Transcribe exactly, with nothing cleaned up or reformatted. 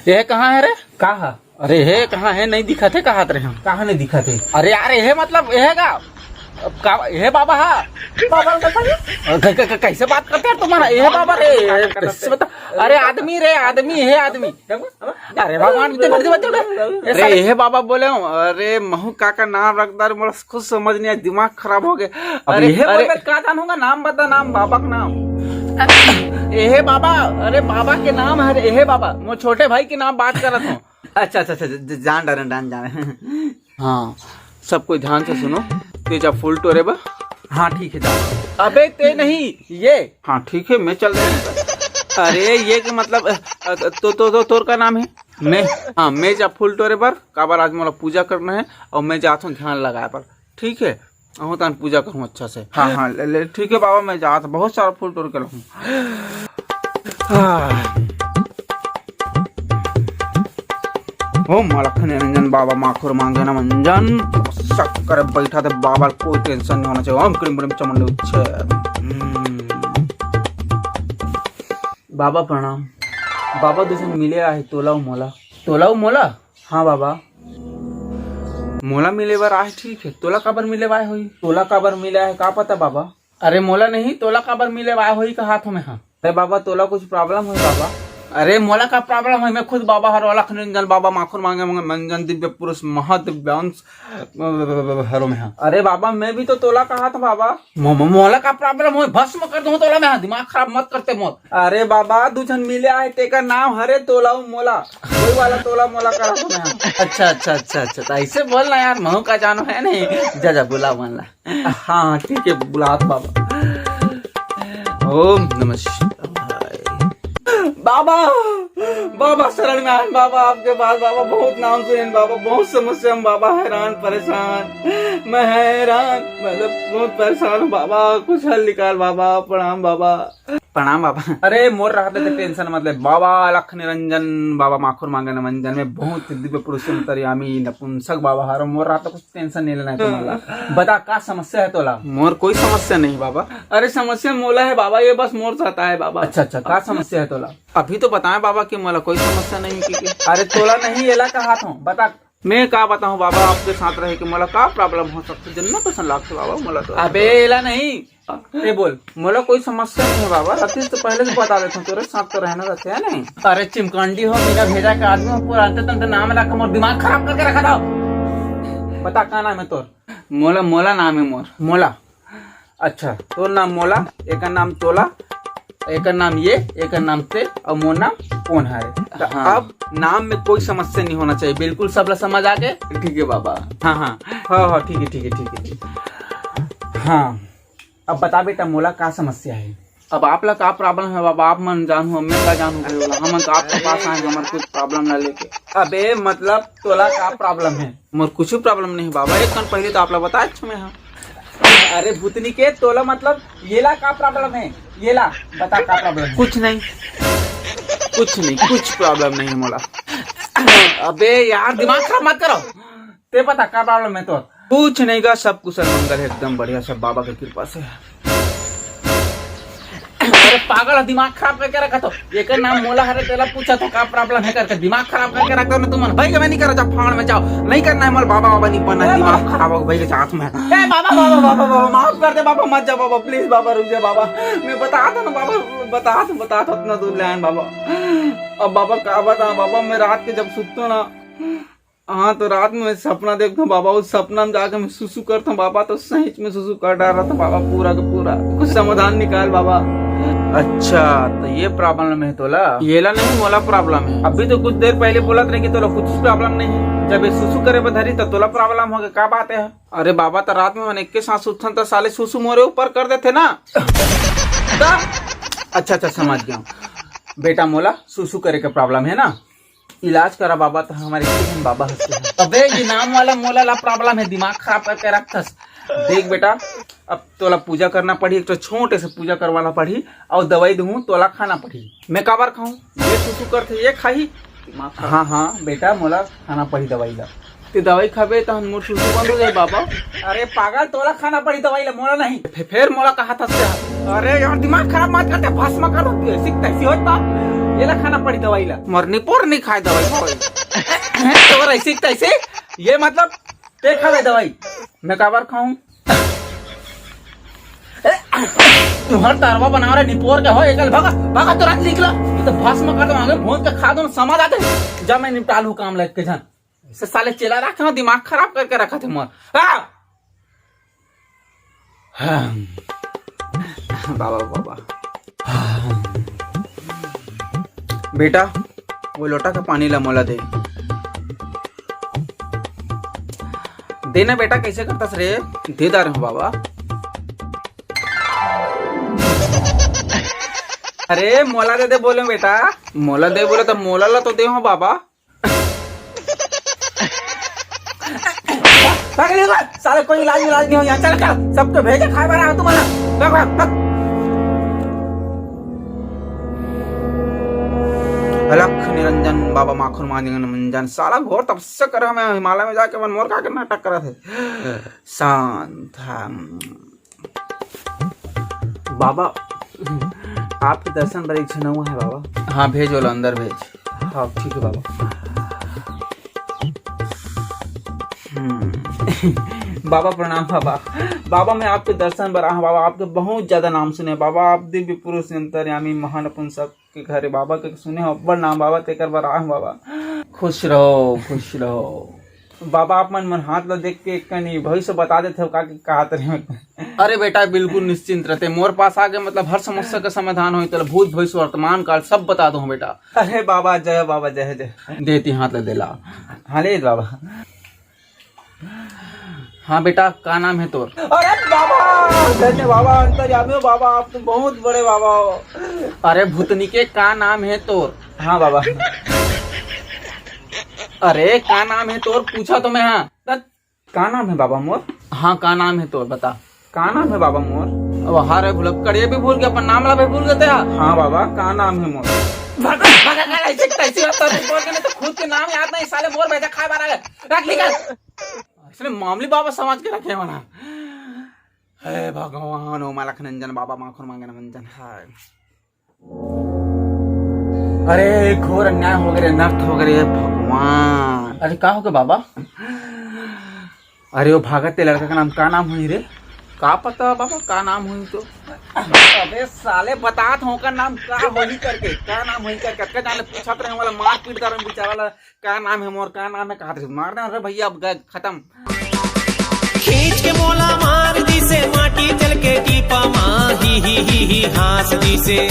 ते कहाँ है रे? का हा? अरे हे कहाँ है, नहीं दिखत है, कहाँ रहे हम? कहाँ नहीं दिखत है? अरे यार, हे मतलब, हे का? अब का, हे बाबा हा? बाबा का कहीं? अ, क-, क-, क-, कैसे बात करते हैं तुम्हारा? हे बाबा रे, कैसे बता? अरे आदमी रे, आदमी, हे आदमी। अरे भगवान, इतने बड़े बच्चे उठे। अरे हे बाबा बोले हूँ, अरे महू का का नाम रखदार, मोला खुद समझ नहीं आया, दिमाग खराब हो गया। अब अरे, ये अरे। बोल, का जान होगा, नाम बता, नाम, बाबा का नाम। एहे बाबा, अरे बाबा के नाम है रे, एहे बाबा, मोर छोटे भाई के नाम बात करत हूँ। अच्छा, अच्छा, अच्छा, ज-, जान डारेन, जान, जान। हाँ, सब कोई ध्यान से सुनो। ते जा फूल टोरे बर। हाँ, ठीक है, जा। अबे ते नहीं, ये। हाँ, ठीक है, मैं चल रहा हूँ। अरे, ये के मतलब, अ, तो, तो, तो, तोर का नाम है? मैं, हाँ, मैं जा फूल टोरे बर, काबर आज मोला पूजा करना है और मैं जात हूँ ध्यान लगाए बर, ठीक है? अहूँ तान पूजा करूँ अच्छा से। हाँ, हाँ, ले, ले, ठीक है बाबा, मैं जात, बहुत सारा फूल टोर के लाहूँ। हाँ। ओम अलख निरंजन बाबा माखुर मांगे न मंजन। शक करे बैठा थे बाबा, कोई टेंशन नहीं होना चाहिए। ओम क्रीम ब्रीम चमन उच्छे। हम्म। बाबा प्रणाम। बाबा, दू झन मिले आहे, तोला अउ मोला। तोला अउ मोला? हाँ बाबा। मोला मिले बर आहे, ठीक है, तोला काबर मिले बर आए होही? तोला काबर मिले आहे, का पता बाबा? अरे मोला नहीं, तोला काबर मिले बर आए होही कहात हूँ मैं, हाँ। अरे बाबा, तोला कुछ प्रॉब्लम होही बाबा? अरे मोला का प्रॉब्लम है, मैं खुद बाबा हरो, अलख निरंजन बाबा, माखुर मांगे मंजन, दिव्य पुरुष, महादिव्यांश हरो मैं, हाँ। अरे बाबा, मैं भी तो तोला कहात हूँ बाबा। मो-, मो-, मोला का प्रॉब्लम होही, भस्म कर दूँ तोला मैं, हाँ, दिमाग खराब मत करते मोर। अरे बाबा, दू झन मिले आहे, तेकर नाम हरे तोला अउ मोला। वही वाला तोला मोला करा तो मैं। अच्छा, अच्छा, अच्छा, अच्छा, तो ऐसे बोलना यार, महू का जानो है नहीं। जा, जा, बुला मन ला। हाँ, ठीक है, बुलात बाबा। ओम नमः शिवाय। बाबा, बाबा शरण में आन बाबा, आपके पास बाबा, बहुत नाम सुनेन बाबा, बहुत समस्या में बाबा, हैरान परेशान, मैं हैरान, मतलब बहुत परेशान हूँ बाबा, कुछ हल निकाल बाबा, प्रणाम बाबा। प्रणाम बाबा। अरे मोर रहते तो टेंशन मत ले बाबा, अलख निरंजन बाबा, माखुर मांगे न मंजन, मैं बहुत दिव्य पुरुष अंतर्यामी नपुंसक बाबा हरो, मोर रहते कुछ टेंशन नहीं लेना है तुम्हारा। बता का समस्या है तोला? मोर कोई समस्या नहीं बाबा। अरे समस्या मोला है बाबा, ये बस मोर साथ आए बाबा। अच्छा अच्छा, का समस्या है तोला? अभी तो बताए बाबा कि मोला कोई समस्या नहीं की, की। अरे तोला नहीं, एला कहात हूँ, बता। मैं का बताऊं बाबा, आपके साथ रहे के मोला का प्रॉब्लम हो सकथे, जन्ना पसंद लागथे बाबा मोला तो। अबे एला नहीं, ते बोल, मोला कोई समस्या नहीं है बाबा, रतिस तो पहले से बता देता हूँ, तेरे साथ तो रहना रहते है नहीं। अरे चिमकांडी हो, बिना भेजा के आदमी हो, पूरा अंते तंते नाम रख, मोर दिमाग खराब करके रखा था। बता का नाम है तोर? मोला, मोला नाम है मोर। मोला? अच्छा, तोर नाम मोला, एकर नाम तोला, एकर नाम ये, एकर नाम ते, अउ मोर नाम कोन हरे। त हाँ। अब नाम में कोई समस्या नहीं होना चाहिए, बिल्कुल सबला समझ आ गए? ठीक है बाबा। हाँ, हाँ, हाँ, हाँ, ठीक है, ठीक है, ठीक है, ठीक है। हाँ, अब बता बेटा, मोला का समस्या है? अब आप ला का प्रॉब्लम है बाबा, आप मन जानू, मैं का जानू भाई वाला, हमन तो आपके पास आए, हमारे कुछ प्रॉब्लम ना लेके। अबे मतलब तोला का प्रॉब्लम है? मोर कुछ प्रॉब्लम नहीं बाबा, एक कन पहले तो आप ला बताए छो मैं, हाँ। अरे भूतनी के, तोला मतलब येला का प्रॉब्लम है? येला बता का प्रॉब्लम है? कुछ नहीं, कुछ नहीं, कुछ प्रॉब्लम नहीं है मोला। अबे यार, दिमाग खराब मत करो। ते बता का प्रॉब्लम है तोर? कुछ नहीं गा, सब कुशल मंगल है, एकदम बढ़िया, सब बाबा की कृपा से। अरे पागल, दिमाग खराब करके रखा तो। एकर नाम मोला हरे, तेला पूछा तो का प्रॉब्लम है करके, दिमाग खराब करके रखता ना तुमन। भाई मैं नहीं करा, जा फाड़ में जाओ, नहीं करना है मोला, बाबा बाबा नहीं बनना है, दिमाग खराब हो भाई के साथ में। ए बाबा, बाबा, बाबा, बाबा, माफ कर दे बाबा, मत जा बाबा, प्लीज बाबा, रुक जा बाबा। मैं बता था ना बाबा, बता था, बता था, इतना दूर ले आए बाबा। अब बाबा का बता बाबा, मैं रात के जब सुतता ना, हाँ, तो रात में मैं सपना देखता हूँ बाबा, उस सपना में जाके मैं सुसु करता हूँ बाबा, तो सही में सुसु कर डाला था बाबा, पूरा का पूरा। कुछ समाधान निकाल बाबा। अच्छा, तो ये प्रॉब्लम है तोला? येला नहीं, मोला प्रॉब्लम है। अभी तो कुछ देर पहले बोलत रहे कि तोला कुछ प्रॉब्लम नहीं है, जब ये सुसु करे बधारी तो तोला प्रॉब्लम हो गया, क्या बात है? अरे बाबा, तो रात में मन एक के साथ सुतन तो साले सुसु मोरे ऊपर कर देते ना। तो अच्छा अच्छा, समझ गया हूँ बेटा, मोला सुसु करे का प्रॉब्लम है ना, इलाज करा बाबा, तो हमारे किशन बाबा हंसते हैं। अबे ये नाम वाला मोला ला प्रॉब्लम है, दिमाग खराब करके रखथस। देख बेटा, अब तोला पूजा करना पड़ी, एक तो छोटे से पूजा करवाना पड़ी, और दवाई दूँ तोला खाना पड़ी। मैं काबर खाऊं? ये सुसु करथे, ये खाही। दिमाग खराब। हाँ हाँ बेटा, मोला खाना पड़ी दवाई ला। ते दवाई खाबे तहन मोर सुसु बंद हो जाए बाबा। अरे पागल, तोला खाना पड़ी दवाई ला, मोला नहीं। फे-, फेर मोला कहा था से। अरे यार, दिमाग खराब मत करते, भस्म कर दो, ऐसी तैसी होता। एला खाना पड़ी दवाई ला। मोर निपोर नहीं खाए दवाई कोई। तोर ऐसे तैसे, ये मतलब, ते खा ले दवाई, मैं काबर खाऊं? तुहर तरवा बना रहे निपोर के हो, एकल भागा, भागा, तुरंत निकला। ये तो भस्म कर दो, आगे भूत के खा दो, समझ आते। जब मैं निपटाल हूँ काम लग के जान। से साले चेला रखे हो, दिमाग खराब करके रखा थे मोर। हाँ। हाँ। बाबा, बाबा। हाँ। बेटा, वो लोटा का पानी ला मोला दे। देना बेटा, कैसे करता रे? दे दा रहे हो बाबा। अरे मोला दे दे बोले बेटा, मोला दे बोले तो मोला ला तो दे हो बाबा। भाग ले, भाग। साले कोई इलाज इलाज नहीं हो यहाँ। चल, चल, सबको भेजे खाए वाला तुम्हारा। भाग, भाग, भाग। अलख निरंजन बाबा माखुर मांजन मंजन। साला घोर तपस्या करे हमें हिमालय में जाके मन मोर का नाटक करत है। शांत। हाँ। बाबा, आपके दर्शन बर एक झन अउ है बाबा। हाँ, भेज ओला अंदर भेज। हाँ, ठीक है बाबा। हम्म। बाबा प्रणाम बाबा। बाबा, मैं आपके दर्शन बर आया हूँ बाबा, आपके बहुत ज्यादा नाम सुने बाबा, आप दिव्य पुरुष अंतर्यामी महान अपन सब के घरे बाबा के सुने हो अब्बड़ नाम बाबा, तेकर बर आए हो बाबा। खुश रहो, खुश रहो। बाबा, आप मन, मन हाथ ला देख के एक कनी भविष्य बता देते हो का, कि कहत रहे हो? अरे बेटा, बिल्कुल निश्चिंत रहते, मोर पास आके मतलब हर समस्या का समाधान होई, तेला भूत भविष्य वर्तमान काल सब बता दो बेटा। अरे बाबा, जय हो बाबा, जय हो, जय हो। देती हाथ ला देला। हाँ, ले बाबा। हाँ बेटा, का नाम है तोर? अरे बाबा, धन्य बाबा, अंतर्यामी हो बाबा, आप तो बहुत बड़े बाबा हो। अरे भूतनी के, का नाम है तोर? हाँ बाबा। अरे का नाम है तोर, पूछा तो मैं। हाँ। का नाम है बाबा मोर? हाँ, का नाम है तोर, बता। का नाम है बाबा मोर? अब हारे भुलक्कड़, ये भी भूल गया, अपन नाम ला भी भूल गए थे यार। हाँ बाबा, का नाम है मोर? भगा, भगा, भगा, ऐसे कैसे होता है? बोल के नहीं तो खुद के नाम याद नहीं, साले मोर भेजा खाए बारा। रख निकल। इसने मामली बाबा समझ के रखे होना। हे भगवान, ओ मालख नंजन बाबा, माखुर मांगे नंजन। हाय। अरे, घोर अन्याय हो गए रे, अनर्थ हो गए रे, भगवान। अरे, का हो गया बाबा? अरे, वो भागत ते लड़का का नाम, का नाम होही रे? का पता बाबा, का नाम होही तो? अबे साले, बतात हो का नाम का होही करके, का नाम होही करके, अतका जाने पूछत रहे वाला, मार पीट कर बेचारा ला, का नाम है मोर, का नाम है, कहा थे, मार दे रे भैया, अब गए, खत्म। खींच के मोला मार दिसे, माटी चल के टीपा मा, ही, ही, ही, ही, हाँस दिसे।